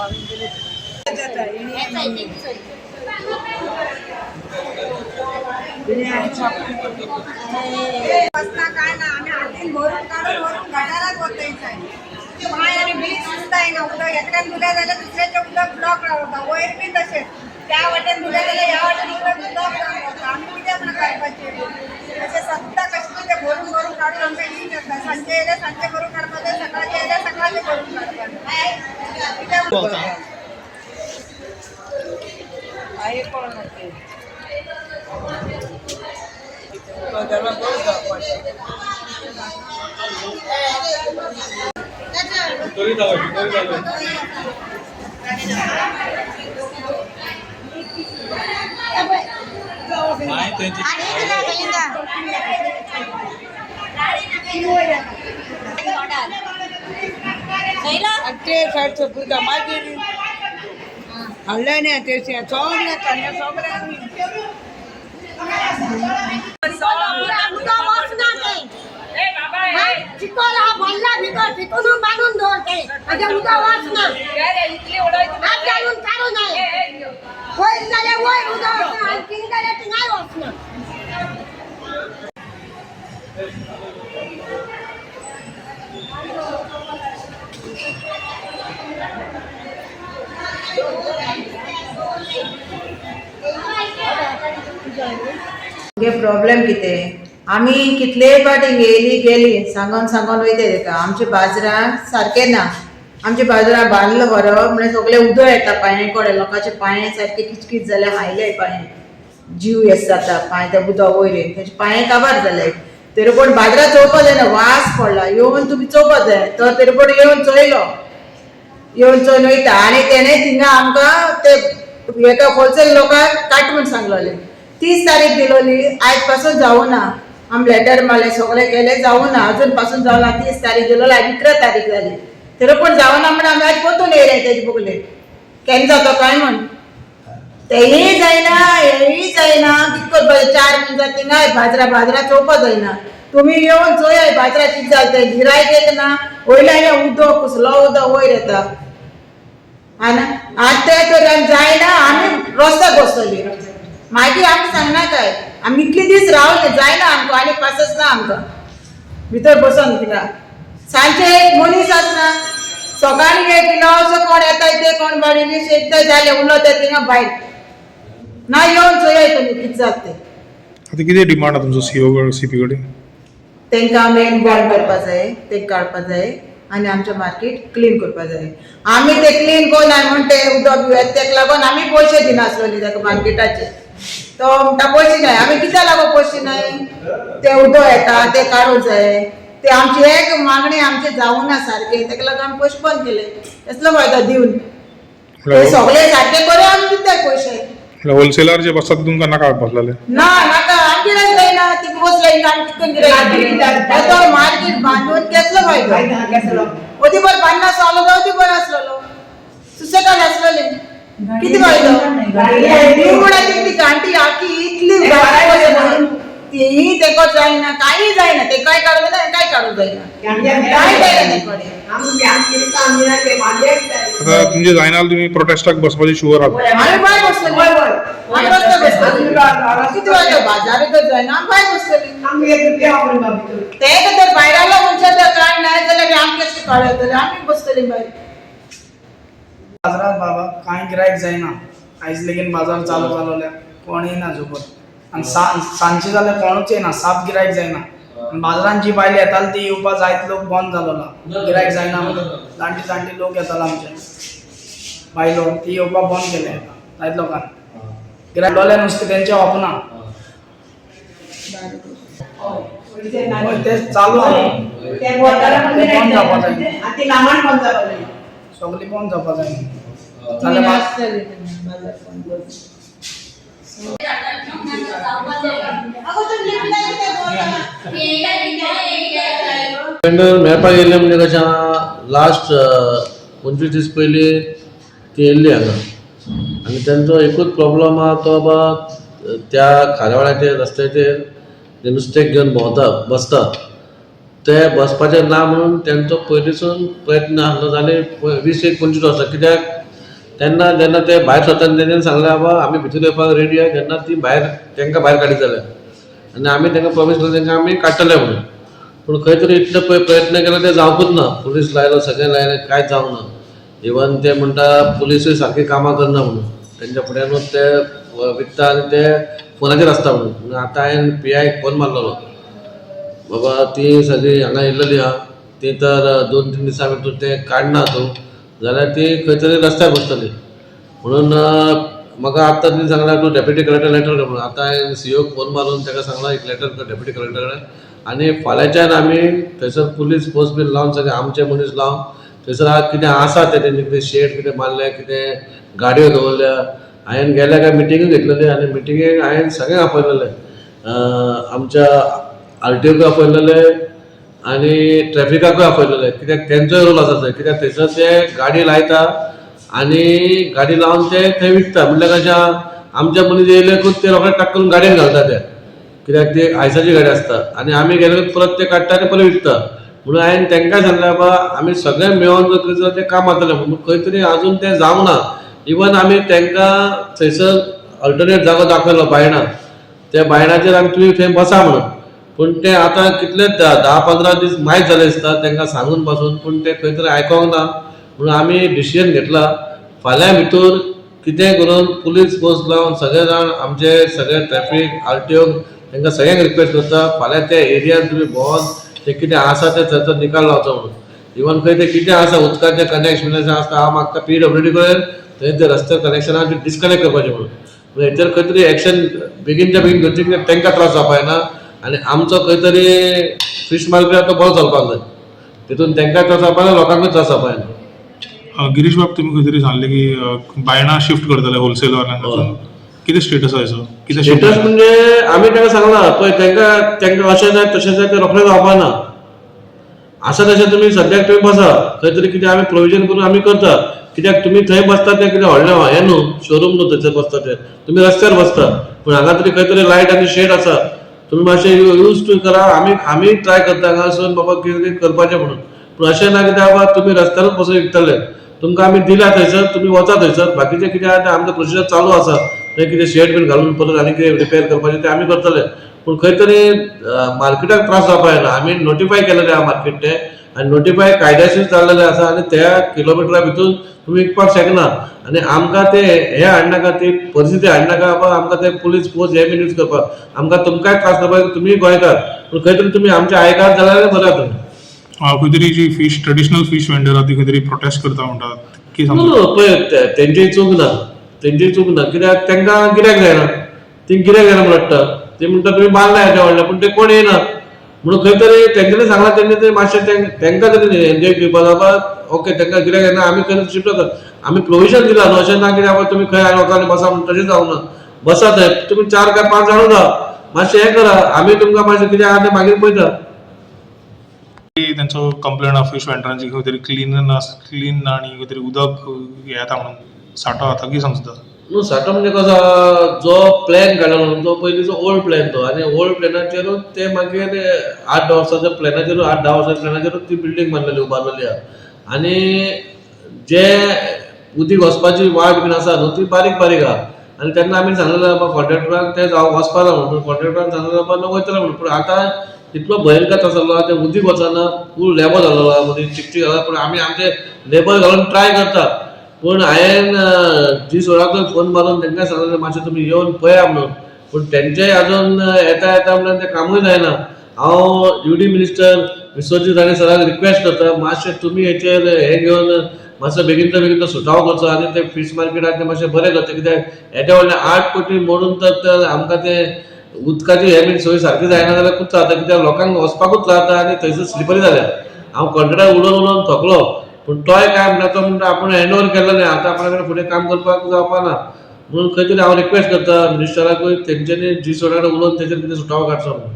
बसना काय ना, आम्ही हातीन भरून काढून भरून गटारात वतायचं आहे. पाय आणि बीज सुद्धा आहे ना, उदक एकट्यान धुल्या जाल्यार दुसऱ्याच्या उदक ब्लॉक रावता. वयर बी तशेंच, त्या वाटेन धुल्या जाल्यार ह्या वाटेन उदक ब्लॉक रावता. आमी कितें म्हण करपाचें? तशें सद्दां कशें कितें भरून भरून काडून आमकां इन जाता. सांजचे येयल्यार सांजचे भरून काडपाक जाय, सकाळचे येयल्यार सकाळचे भरून काडपाक जाय. कितें म्हणपाचें? ते साडचं भुरगा मागीर हाडलें न्ही ते सगळें काडलें सगळें. चिकोल हा भरला भितर, तितून बांदून दवरते म्हणजे उदक वचना. हात घालून काडू नये. वयर जाल्यार वयर उदक वचना आनी थिंग जाल्यार थिंगाय वचना. मुगे प्रॉब्लेम कितें, आमी कितलेय फावटी येयली गेली सांगोन सांगोन वयता तेका. आमच्या बाजाराक सारकें ना. आमच्या बाजाराक बांदलो बरो म्हणजे सगळें उदक येता पांये कडेन. लोकांचे पांये सारके किचकीच जाले, हायले पांये, जीव येस जाता पांय त्या उदक वयर येवन तेजे पांये काबार जाले. तरी पूण बाजारात चोवपा जायना, वास पडला. येवन तुमी चोवपा जाय तर तरी पूण येवन चोयलो, येवन चोवन वयता. आनी तेणे थिंगा आमकां ते एका होलसेल लोकांक काट म्हूण सांगलोले. 30 तारीख दिलोली, आयज पासून जावना. आमी लेटर मारले, सगळें केलें, जावना, अजून पासून जावना. 30 तारीख दिलोली, आयज 11 तारीख जाली, तरी पूण जावना. म्हण आमी आयज परतून येयले तेजे बगले, केन्ना जातो काय म्हण. तेय जायना, हेय जायना. कितें करपाचें? 4 मनशां थिंगाय बाजरा बाजरा चोवपा जायना. तुमी येवन चोयाय बाजरा कितें जालें तें. गिरायक एक ना. वयल्यान हें उदक कसलो उदक वयर येता. आनी आतां ते तर आमी जायना, आमी रस्त्याक बसतली. मागीर आमी सांगना काय आमी इतले दीस रावले, जायना आमकां आनी पासच ना आमकां भितर बसोन. कित्याक सांजचे एक मनीस आसना. सकाळीं एक 9 कोण येता ते कोण बाडिल्ली शेकता जाले उलयता थिंगा भायर ना. येवन चोयाय तुमी कितें जाता तें. आतां कितें डिमांड आहा तुमचो सीओ सीपी कडेन? तांकां मेन बॉन्ड करपा जाय, ते काडपा जाय आनी आमचें मार्केट क्लीन करपा जाय. आमी ते क्लीन करना म्हण ते उदक बिवत, तेका लागून आमी पयशे दिनासलोली ताका मार्केटाचे. तो म्हणटा पयशे नाय. आमी कित्याक लागून पयशे नाय? ते उदक येता ते काडूंक जाय. ते आमची एक मागणी आमची जावना सारकें, तेका लागून आमी पयशे बंद केले. कसलो फायदो दिवन? ते सगळे सारके करून आमी दिताय पयशे. म्हळ्यार होलसेलर जे बसतात ते तुमकां नाका बसलेले? ना, नाका. आमकां गिरायक जायना. तिका बसले आमी कितून गिरायक? तो मार्केट बांदून केसलो फायदो? ओती बर बांदना आसलो, ओती बरो आसलेलो, सुसेगाद आसलेले. कितें फायदो? निवडाची ती घांटी आखी इतली, तीय तेका जायना, कांय जायना. ते काय काडूं जायना, काय काडूं जायना, काय जायना तेकडे. आतां तुमचे जायना जाल्यार तुमी प्रोटेस्टाक बसपाची शुअर आहात? आमी भायर बसतली, आमी रस्त्यार बसतली. कितें फायदो? बाजारूच जायना, आमी भायर बसतली. ते तर भायरालो मनशां तर कांय नाय जाल्यार आमकां कशें कळटलें? आमी बसतली भायर. बाजारात बाबा कांय गिरायक जायना. आयज लेगीन बाजार चालू जालोल्या कोण येयना झोपत आनी सांजचे जाल्यार कोणूच येयना, साप गिरायक जायना. आनी बाजारान जी बायल येताली ती येवपा जायत लोक बंद जालोला. गिरायक जायना म्हणून जाणटे जाणटे लोक येताले आमचे, बायलो, ती येवपा बंद केले जायत लोकांनी. गिरायक लोले नुस्तें तेंचें ओपना. हय, तें चालू आहा, ते बंद जावपा जाय, सगळी बंद जावपा जाय जाल्यार बाजार बंद. टेंडर मेळपाक येयल्लें म्हणजे कशें आहा, लास्ट 25 दीस पयलीं ती येयल्ली हांगा आनी तेंचो एकूच प्रॉब्लम आहा, तो बाबा त्या खारेवाड्याचेर रस्त्याचेर जे नुस्तें घेवन भोंवता बसता, ते बसपाचें ना म्हणून तेंचो पयलींसून प्रयत्न आसलो. जाले 20 एक 25 वर्सां कित्याक तेन्ना जेन्ना ते भायर सरता तेंच्यांनी सांगलें बाबा आमी भितर येवपाक रेडी आहा, जेन्ना ती भायर तांकां भायर काडीत जाल्यार, आनी आमी तांकां प्रॉमीस केलें तांकां आमी काडटले म्हणून. पूण खंय तरी इतले पळय प्रयत्न केलो ते जावंकूच ना. पुलीस लायलो, सगळें लायलें, कांयच जावंक ना. इवन ते म्हणटा पुलिसूय सारकी कामां करना म्हणून, तेंच्या फुड्यानूच ते विकता आनी ते फोनाचेर आसता म्हणून. म्हणून आतां हांवें पी आयक फोन मारलेलो, बाबा ती सगळी हांगा येयल्लेली आहा, ती तर 2-3 दिसां भितर ते काडना तूं जाल्यार ती खंय तरी रस्त्यार बसतली म्हणून. म्हाका आत्तां तिणें सांगलां तूं डेप्युटी कलेक्टर लेटर कर म्हणून. आतां हांवें सी ओक फोन मारून ताका सांगलां एक लेटर कर डेप्युटी कलेक्टर कडेन, आनी फाल्यांच्यान आमी थंयसर पुलीस फोर्स बीन लावन सगळे आमचे मनीस लावन थंयसर कितें आसा तें तेंचे कितें शेड कितें मारले, कितें गाडयो दवरल्या. हांवें गेल्या काय मिटिंगूय घेतलेली आनी मिटिंगेक हांवें सगळें आपयलेलें, आमच्या आर टी ओकूय आपयलेले आनी ट्रॅफिकाकूय आपयलेले, कित्याक तेंचोय रोल आसा थंय. कित्याक थंयसर ते गाडी लायता आनी गाडी लावन ते थंय विकता. म्हणल्यार कशें आहा, आमच्या मनीस येयले ते रोखडे टाक करून गाडयेन घालता ते, कित्याक ते आयसाची गाडी आसता आनी आमी गेले परत ते काडटा आनी परत विकता. म्हणून हांवें तांकां सांगलें बाबा आमी सगळे मेळोन जर करीत जाल्यार तें काम जातलें म्हणून. खंय तरी आजून तें जावंक ना. इवन आमी तांकां थंयसर अल्टरनेट जागो दाखयलो बायणा, त्या बायणाचेर आमी तुमी थंय बसा म्हणून. पूण ते आतां कितले 10-15 दीस मायज जाले दिसता तांकां सांगून पासून, पूण ते खंय तरी आयकोंक ना. म्हणून आमी डिसिजन घेतला फाल्यां भितर कितेंय करून पुलीस फोर्स लावन सगळे जाण आमचे सगळे ट्रॅफीक आर टी ओ तांकां सगळ्यांक रिक्वेस्ट करता फाल्यां त्या एरियान तुमी भोंवन ते कितें आसा ते थंयसर निकाल लावचो म्हणून. इवन खंय ते कितें आसा उदकाचें कनेक्शन आसता, हांव मागता पी डब्ल्यू डी कडेन थंय ते रस्त्यार कनेक्शना डिस्कनेक्ट करपाचें म्हणून. म्हणून हेचेर खंय तरी एक्शन बेगीनच्या बेगीन घेवचें, कित्याक तांकां त्रास जावपा जायना आनी आमचो खंय तरी फीश मार्केट तो बरो चलपाक जाय, तितून तांकां त्रास जावपा जायना, लोकांकूय त्रास जावपा जायना. गिरीश बाब, तुमी खंय तरी सांगलें की बायणा शिफ्ट करतले होलसेल वाल्यांक, कितें स्टेटस आसा हेचो? कितें स्टेटस म्हणजे आमी तांकां सांगलां पळय तांकां तांकां अशें जाय तशें जाय तें रोखडें जावपा ना. आसा तशें तुमी सद्याक तुमी बसा, खंय तरी कितें आमी प्रोविजन करून आमी करता. कित्याक तुमी थंय बसता तें कितें व्हडलें हें न्हू, शोरूम न्हू थंयसर बसता तें, तुमी रस्त्यार बसता. पूण हांगा तरी खंय तरी लायट आनी शेड आसा, तुमी मातशें यूज टू करा. आमी आमी ट्राय करता हांगासून बाबा कितें करपाचें म्हणून. पूण अशें ना कित्याक बाबा तुमी रस्त्यारूच बसून विकतले, तुमकां आमी दिल्या थंयसर तुमी वचा थंयसर. बाकीचें कितें आहा तें आमचें प्रोसिजर चालू आसा, थंय कितें शेड बीन घालून परत आनी कितें रिपेर करपाचें तें आमी करतले. पूण खंय तरी मार्केटाक त्रास जावपा जायना. आमी नोटिफाय केलेलें आहा मार्केट तें, आनी नोटिफाय कायदेशीर जाल्लेलें आसा आनी त्या किलोमिटरा भितून तुमी विकपाक शकना. आनी आमकां ते हें हाडनाका, ती परिस्थिती हाडनाका बाबा आमकां ते पुलीस फोर्स हे बीन यूज करपाक, आमकां तुमकांय त्रास करपाक, तुमीय गोंयकार, पूण खंय तरी तुमी आमच्या आयकात जाल्यार बरें जातलें. खंय तरी जी फीश ट्रेडिशनल फीश वेंडर आहा ती खंय तरी प्रोटेस्ट करता म्हणटात, कितें सांगता? न्हू पळय तेंची चूक ना, तेंची चूक ना, कित्याक तांकां गिऱ्याक जायना, ती गिऱ्याक जायना म्हणटा, ती म्हणटा तुमी बांदला येदें व्हडलें, पूण ते कोण येयना म्हणून खंय तरी तेंच्यांनी सांगलां तेंणी ते मातशें तांकां तरी एन्जॉय दिवपा जाय. ओके तांकां गिऱ्याक जायना, आमी खंय शिफ्ट जाता, आमी प्रोविजन दिलां न्हू, अशें ना कित्याक बाबा तुमी खंय वचा आनी बसा म्हणून, तशें जावंक ना. बसा थंय तुमी 4 काय 5 जाणां जावा, मातशें हें करा, आमी तुमकां मातशें कितें आहा तें मागीर पळयता. तेंचो कंप्लेन आहा फीश वेंडरांची खंय तरी क्लीन ना, क्लीन ना आनी खंय तरी उदक हें येता म्हणून सांठो जाता, कितें समजता? न्हू सांठो म्हणजे कसो आहा, जो प्लॅन काडलो तो पयलींचो ओल्ड प्लॅन तो, आनी ओल्ड प्लॅनाचेरूच ते मागीर 8-10 वर्साच्या प्लॅनाचेरूच, 8-10 वर्साच्या प्लॅनाचेरूच ती बिल्डींग बांदलेली उबारलेली आहा. आनी जे उदीक वचपाची वाट बीन आसा न्हू ती बारीक बारीक आहा, आनी तेन्ना आमी सांगलेलें बाबा कॉन्ट्रेक्टराक ते वचपा ना म्हणून, पूण कॉन्ट्रेक्टरान सांगलें बाबा न्हू वयतले म्हणून. पूण आतां इतलो भयंकर त्रास जाल्लो आहा, तें उदीक वचना, फूल लेबो जाल्लो आहा, मदीं चिकचीक जाला. पूण आमी आमचे लेबर घालून ट्राय करता. पूण हांवें जी सोडाकूय फोन मारून तांकां सांगलें मातशें तुमी येवन पळया म्हणून, पूण तेंचेय आजून येता येता म्हणल्यार तें कामूय जायना. हांव U D minister Vishwajit Rane सराक रिक्वेस्ट करता मातशें तुमी हेचेर हें घेवन मातसो बेगीनच्या बेगीन तो सुटावो करचो आनी ते फीश मार्केटाक तें मातशें बरें करचें. कित्याक येदें व्हडलें 8 कोटी मोडून तर आमकां तें उदकाची हें बीन सोय सारकी जायना जाल्यार खूब त्रास जाता, कित्याक लोकांक वचपाकूच त्रास जाता आनी थंयसर स्लिपरी जाल्या. हांव कॉन्ट्रेक्टर उलोवन उलोवन थकलो, पूण तोय काय म्हणटा, तो म्हणटा आपूण हँड ओवर केलेलें, आतां आपणा कडेन फुडें काम करपाक जावपा ना म्हणून खंय तरी हांव रिक्वेस्ट करता मिनिस्टराकूय तेंच्यांनी जी सोडा कडेन उलोवन तेचेर कितें सुटावो काडचो म्हणून.